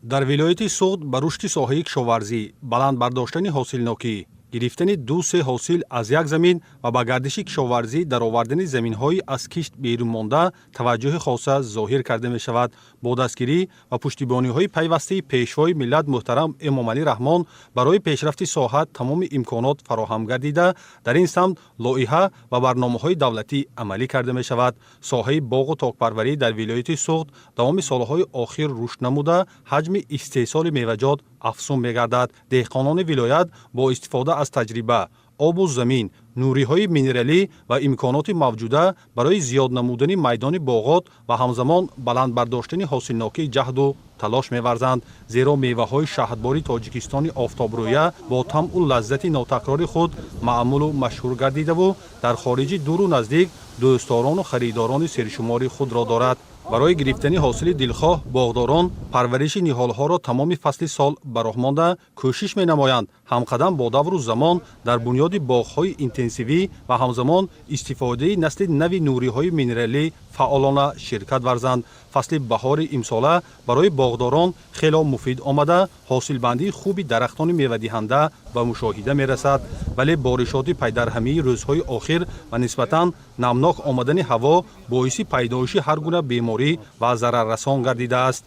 Дар вилояти Суғд ба рушди соҳаи кишоварзӣ, баланд бардоштани ҳосилнокӣ, гирифтани ду-се ҳосил аз як замин ва ба гардиши кишоварзӣ даровардани заминҳои аз кишт берун монда таваҷҷӯҳи хоса зоҳир карда мешавад. Бо дастгирӣ ва пуштибониҳои пайвастаи Пешвои миллат муҳтарам Эмомалӣ Раҳмон барои пешрафти соҳа тамоми имконот фароҳам гардида, дар ин самт лоиҳа ва барномаҳои давлатӣ амалӣ карда мешавад. Соҳаи боғу токпарварӣ дар вилояти Суғд давоми солҳои охир рушд намуда, ҳаҷми истеҳсоли меваҷот афзун мегардад. Деҳқонони вилоят бо истифода аз таҷриба, обу замин, нуриҳои минералӣ ва имконоти мавҷуда барои зиёд намудани майдони боғот ва ҳамзамон баланд бардоштани ҳосилнокӣ ҷаҳду талош меварзанд, зеро меваҳои шаҳдбори Тоҷикистони офтобрӯя бо тамъу лаззати нотакрори худ маъмулу машҳур гардидаву дар хориҷи дуру наздик дӯстдорону харидорони сершумори худро дорад. Барои гирифтани ҳосили дилхоҳ боғдорон парвариши ниҳолҳоро тамоми фасли сол ба роҳ монда, кӯшиш менамоянд ҳамқадам бо давру замон дар бунёди боғҳои интенсивӣ ва ҳамзамон истифодаи насли нави нуриҳои минералӣ фаъолона ширкат варзанд. Фасли баҳори имсола барои боғдорон хело муфид омада, ҳосилбандии хуби дарахтони мевадиҳанда ба мушоҳида мерасад, вале боришоти пайдарҳамии рӯзҳои охир ва нисбатан намнок омадани ҳаво боиси пайдоиши ҳар гуна беморӣ ва зараррасон гардидааст.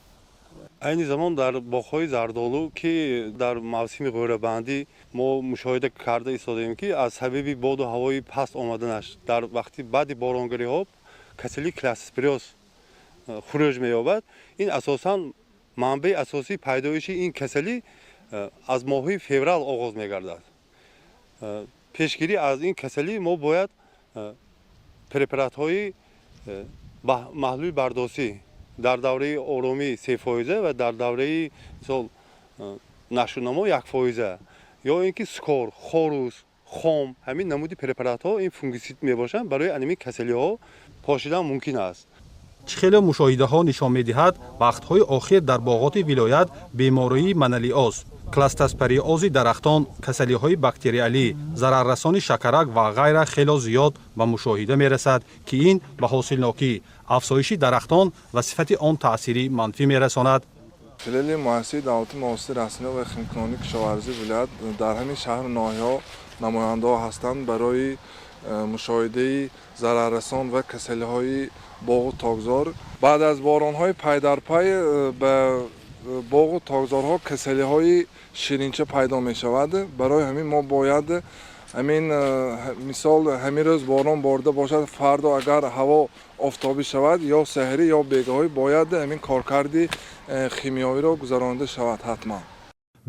Айни замон дар боғҳои зардолу, ки дар мавсими ғӯрабандӣ мо мушоҳида карда истодаем, ки аз сабаби боду ҳавои паст омаданаш дар вақти баъди боронгариҳо касалии кластероспориоз хуруҷ меёбад. Ин асосан манбаи асосии пайдоиши ин касалӣ аз моҳи феврал оғоз мегардад. Пешгирӣ аз ин касалӣ мо бояд препаратҳои маҳлули бардосӣ дар давраи оромӣ 3% ва дар давраи, мисол, нашъунамо 1% ё ин ки Скор, Хорус, Хом, ҳамин намуди препаратҳо, ин фунгисид мебошанд, барои анами касалиҳо пошидан мумкин аст. Чӣ хеле мушоҳидаҳо нишон медиҳад, вақтҳои охир дар боғоти вилоят бемории монилиоз, кластероспориози дарахтон, касалиҳои бактериалӣ, зараррасони шакарак ва ғайра хело зиёд ба мушоҳида мерасад, ки ин ба ҳосилнокӣ, афзоиши дарахтон ва сифати он таъсири манфӣ мерасонад. Филиали муассисаи давлатии муҳофизати растаниҳо ва химкунонии кишоварзии вилоят дар ҳамин шаҳру ноҳияҳо намояндаҳо ҳастанд барои мушоҳидаи зараррасон ва касалиҳои боғу токзор. Баъд аз боронҳои пайдарпай ба боғу токзорҳо касалиҳои ширинча пайдо мешавад. Барои ҳамин мо бояд ҳамин, мисол, ҳамин рӯз борон борида бошад, фардо агар ҳаво офтобӣ шавад, ё саҳарӣ, ё бегаҳӣ бояд ҳамин коркарди химиёвиро гузаронида шавад ҳатман.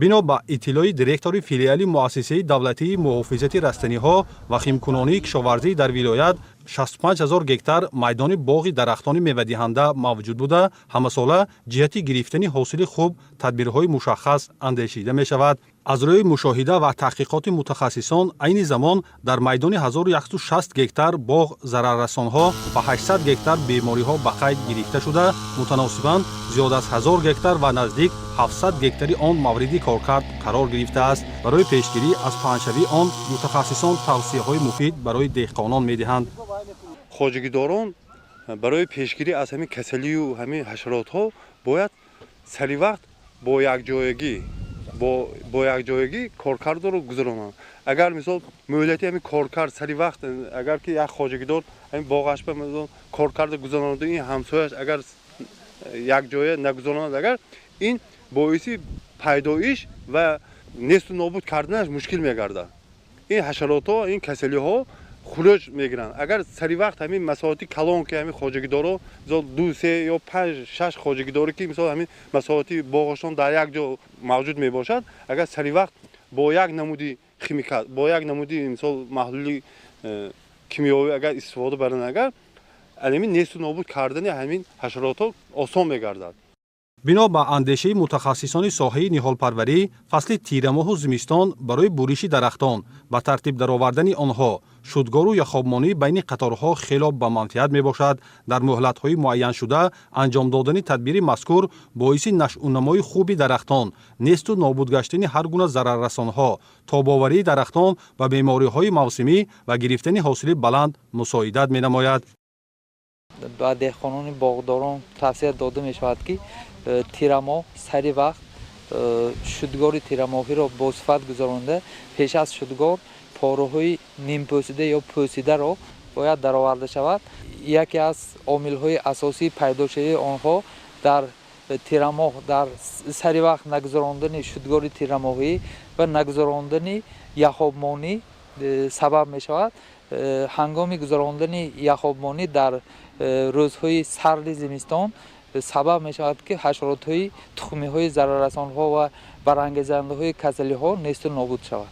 Бино ба иттилои директори филиали муассисаи давлатии муҳофизати растаниҳо ва химкунонии кишоварзӣ, дар вилоят 65 ҳазор гектар майдони боғи дарахтони мевадиҳанда мавҷуд буда, ҳамасола ҷиҳати гирифтани ҳосили хуб тадбирҳои мушаххас андешида мешавад. Аз рӯи мушоҳида ва таҳқиқоти мутахассисон, айни замон дар майдони 1160 гектар боғ зараррасонҳо ва 800 гектар бемориҳо ба қайд гирифта шуда, мутаносибан зиёд аз 1000 гектар ва наздик 700 гектари он мавриди коркард қарор гирифтааст. Барои пешгирӣ аз паҳншавии он мутахассисон тавсияҳои муфид барои деҳқонон медиҳанд. Хоҷагидорон барои пешгирӣ аз ҳамин касалию ҳамин ҳашаротҳо бояд саривақт бо якҷоягӣ коркардро гузаронанд. Агар, мисол, муҳлати ҳамин коркард сари вақт, агар ки як хоҷагидор ҳамин боғаш ба коркарда гузаронаду ин ҳамсояш агар якҷоя нагузаронад, агар ин боиси пайдоиш ва несту нобуд карданаш мушкил мегардад. Ин ҳашаротҳо, ин касалиҳо хуруҷ мегиранд. Агар сари вақт ҳамин масоҳати калон, ки ҳамин хоҷагидоро, мисол, ду, се ё панҷ, шаш хоҷагидоре, ки, мисол, ҳамин масоҳати боғашон дар як ҷо мавҷуд мебошад, агар сари вақт бо як намуди химикат, бо як намуди, мисол, маҳлули кимиёвӣ агар истифода баранд, агар ҳамин несту нобуд кардани ҳамин ҳашаротҳо осон мегардад. Бино ба андешаи мутахассисони соҳаи ниҳолпарварӣ, фасли тирамоҳу зимистон барои буриши дарахтон, ба тартиб даровардани онҳо, шудгору яхобмонӣ байни қаторҳо хело ба манфиат мебошад. Дар муҳлатҳои муайяншуда анҷом додани тадбири мазкур боиси нашъунамои хуби дарахтон, несту нобуд гаштани ҳар гуна зараррасонҳо, тобоварии дарахтон ба бемориҳои мавсимӣ ва гирифтани ҳосили баланд мусоидат менамояд. Ба деҳқонони боғдорон тавсия дода мешавад, ки тирамоҳ Сари вақт шудгори тирамоҳиро босифат гузаронда, пеш аз шудгор пораҳои нимпӯсида ё пӯсидаро бояд дароварда шавад. Яке аз омилҳои асосии пайдошавии онҳо дар тирамоҳ дар сари вақт нагузарондани шудгори тирамоҳӣ ва нагузарондани яхобмонӣ сабаб мешавад. Ҳангоми гузарондани яхобмонӣ дар рӯзҳои сарди зимистон сабаб мешавад, ки ҳашаротҳои тухмиҳои зараррасонҳо ва барангезандаҳои касалиҳо несту нобуд шавад.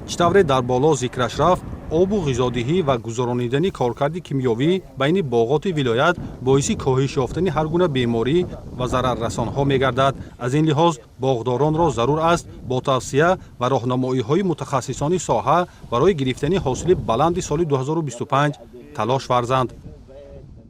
Чӣ тавре дар боло зикраш рафт, обу ғизодиҳӣ ва гузаронидани коркарди кимиёвӣ байни боғоти вилоят боиси коҳиш ёфтани ҳар гуна беморӣ ва зараррасонҳо мегардад. Аз ин лиҳоз боғдоронро зарур аст бо тавсия ва роҳнамоиҳои мутахассисони соҳа барои гирифтани ҳосили баланди соли 2025 талош варзанд.